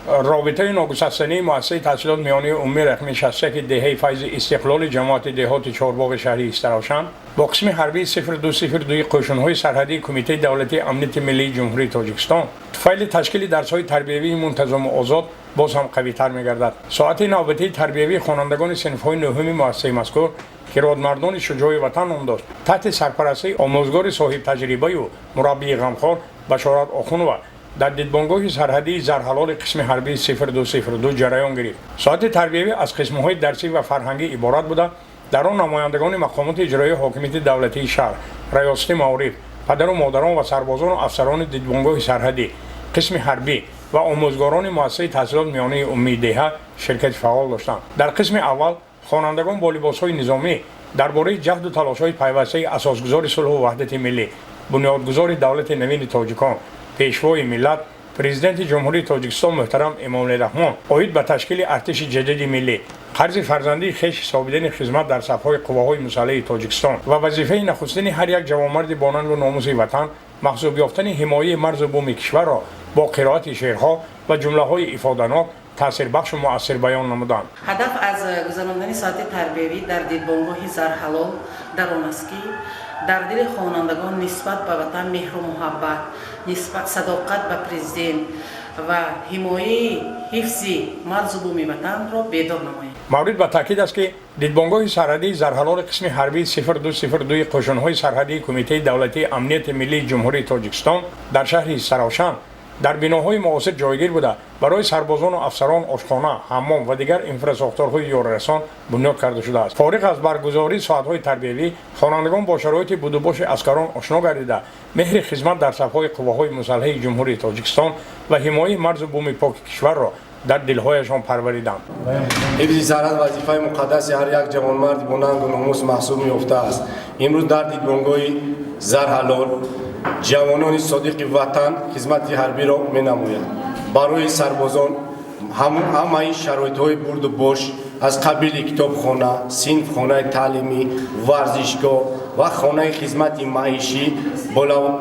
Робитаи ногусастании муассисаи таҳсилоти миёнаи умумии рақами 61 деҳаи Файзи Истиқлоли ҷамоати деҳоти Чорбоғи шаҳри Истаравшан бо қисми ҳарбии 0202 қӯшунҳои сарҳадии Кумитаи давлатии амнияти миллии Ҷумҳурии Тоҷикистон туфайли ташкили дарсҳои тарбиявии мунтазаму озод боз ҳам қавитар мегардад. Соати навбатии тарбиявии хонандагони синфҳои нӯҳуми муассисаи мазкур, ки родмардони шуҷои ватан ном дошт, таҳти сарпарастии омӯзгори соҳибтаҷрибаю мураббии ғамхор Башорат Охунова дар дидбонгоҳи сарҳадии Зарҳалоли қисми ҳарбии 0202 ҷараён гирифт. Соати тарбиявӣ аз қисмҳои дарсӣ ва фарҳангӣ иборат буда, дар он намояндагони мақомоти иҷроии ҳокимияти давлатии шаҳр, раёсати маориф, падару модарон ва сарбозону афсарони дидбонгоҳи сарҳадӣ, қисми ҳарбӣ ва омӯзгорони муассисаи таҳсилоти миёнаи умумии деҳа ширкати фаъол доштанд. Дар қисми аввал хонандагон бо либосҳои низомӣ дар бораи ҷаҳду талошҳои пайвастаи асосгузори сулҳу ваҳдати миллӣ, бунёдгузори давлати навини тоҷикон, пешвои миллат, Президенти Ҷумҳурии Тоҷикистон муҳтарам Эмомалӣ Раҳмон оид ба ташкили артиши ҷадиди миллӣ, қарзи фарзандии хеш ҳисобидани хизмат дар сафҳои қувваҳои мусаллаҳи Тоҷикистон ва вазифаи нахустини ҳар як ҷавонмарди бонангу номуси ватан маҳсуб ёфтани ҳимояи марзу буми кишварро бо қироати шеърҳо ва ҷумлаҳои ифоданок, таъсирбахшу муассир баён намуданд. Ҳадаф аз гузарондани соати тарбиявӣ дар дидбонгоҳи Зарҳалол дар он аст, ки дар дили хонандагон нисбат ба ватан меҳру муҳаббат, нисбат садоқат ба президент ва ҳимояи ҳифзи марзу буми ватанро бедор намоем. Маврид ба таъкид аст, ки дидбонгоҳи сарҳадии Зарҳалоли қисми ҳарбии 0202 қӯшунҳои сарҳадии Кумитаи давлатии амнияти миллии Ҷумҳурии Тоҷикистон дар шаҳри Истаравшан дар биноҳои муосир ҷойгир буда, барои сарбозону афсарон ошхона, ҳаммом ва дигар инфрасохторҳои ёрирасон бунёд карда шудааст. Фориғ аз баргузории соатҳои тарбиявӣ, хонандагон бо шароити будубоши аскарон ошно гардида, меҳри хизмат дар сафҳои қувваҳои мусаллаҳи Ҷумҳурии Тоҷикистон ва ҳимояи марзу буми поки кишварро дар дилҳояшон парвариданд. Ҳифзи сарҳад вазифаи муқаддаси ҳар як ҷавонмарди бонангу номус маҳсуб меёфтааст. Имрӯз дар дидбонгоҳи Зарҳалол ҷавонони содиқи ватан хизмати ҳарбиро менамоянд. Барои сарбозон ҳамаи шароитҳои бурду бош аз қабили китобхона, синфхонаи таълимӣ, варзишгоҳ ва хонаи хизмати маишӣ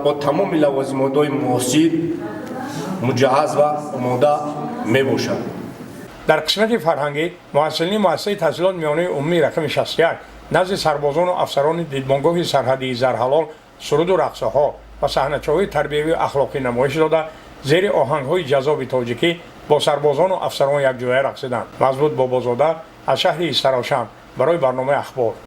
бо тамоми лавозимотҳои муосир муҷаҳҳаз ва омода мебошад. Дар қисмати фарҳангӣ муҳассилини муассисаи таҳсилоти миёнаи умумии рақами 61 назди сарбозону афсарони дидбонгоҳи сарҳадии Зарҳалол суруду рақсҳо ва саҳначаҳои тарбиявию ахлоқӣ намоиш дода, зери оҳангҳои ҷаззоби тоҷикӣ бо сарбозону афсарон якҷоя рақсиданд. Мазбут Бобозода аз шаҳри Истаравшан барои барномаи Ахбор.